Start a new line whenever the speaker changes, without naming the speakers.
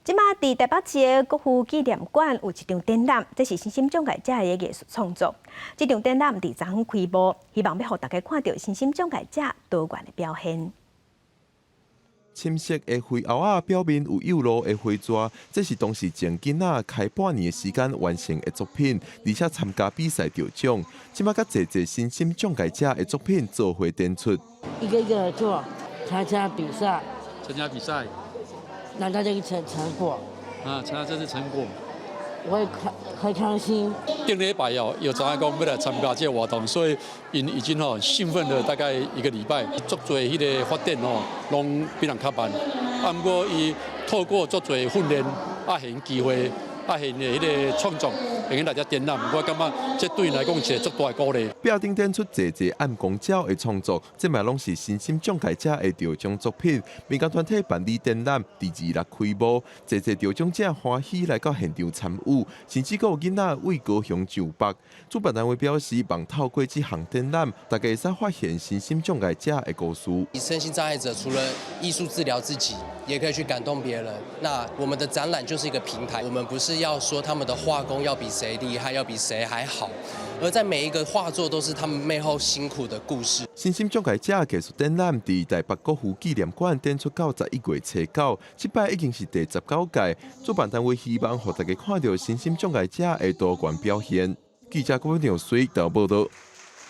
這馬佇台北市的國父紀念館有一場展覽，這是身心障礙者的藝術創作。這場展覽佇昨昏開幕，希望欲予大家看著身心障礙者多元的表現。
深色的灰鷗仔表面有幼露的花蛇，這是當時前囡仔開半年的時間完成的作品，而且參加比賽得獎。這馬佮濟濟身心障礙者的作品做伙展出。
一個一個做，參加比賽，
參加比賽，
拿到這個成果。
啊，參加這次成果，
我會很開心。
頂禮拜哦，有知影講欲來參加這個活動，所以𪜶已經吼興奮了大概一個禮拜，足濟彼个發展吼，攏比人較慢。啊，毋過伊透過足濟訓練，啊，現機會，啊，現的彼个創作，會用來遮展覽，我感覺這對𪜶來講是一個足大的鼓勵。
壁頂展出濟濟暗光鳥的創作，這嘛攏是身心障礙者的得獎作品。民間團體辦理展覽，佇二六開幕，濟濟得獎者歡喜來到現場參與，甚至閣有囡仔為高雄上北。主辦單位表示，望透過這項展覽，大家會使發現身心障礙者的故事。
身心障礙者除了藝術治療自己，也可以去感動別人。那我們的展覽就是一個平台，我們不是要說他們的畫工要比誰厲害，要比誰還好，而在每一個畫作都是他們背後辛苦的故事。
身心障礙者藝術展覽佇台北國父紀念館展出到11月初9，這擺已經是第19屆。主辦單位希望予大家看著身心障礙者的多元表現。記者郭文耀水報道。